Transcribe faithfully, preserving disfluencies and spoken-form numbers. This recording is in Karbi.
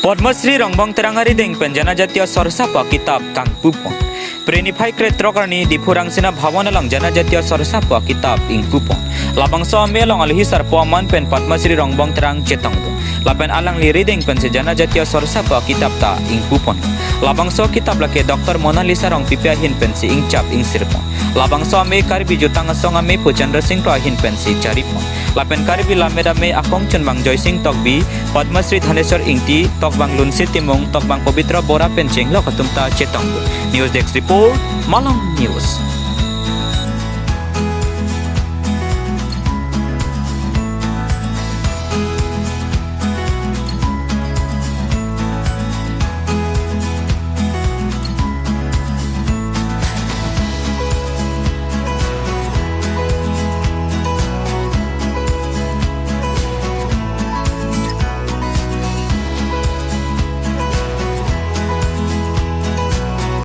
Padma Shri Rongbong Terang arideng pen Janajatiya Sor Sar pu akitap kangpupon. Phre niphai krethrok arni Diphu Rangsina Bhavan along Janajatiya Sor Sar pu akitap ingpupon. Labangso amei along alohi sarpo aman pen Padma Shri Rongbong Terang chetongdun. Lapen alangli arideng pensi Janajatiya Sor Sar pu akitap ta ingpupon. Labangso akitap lake Doctor Monalisa Rongpipi ahin pensi ingchap ingsirpon. Labangso amei Karbi Jutang Asong amei pu Chandra Sing Kro ahin pensi jaripon. Lapen Karbi Lammet Amei akongchunbang Joysing Tokbi, Padma Shri Dhaneswar Ingti, Tokbang Lunsit Timung, Tokbang Pabitra Bora pen chenglok atum ta chetongdun. News Desk Report, Malong News.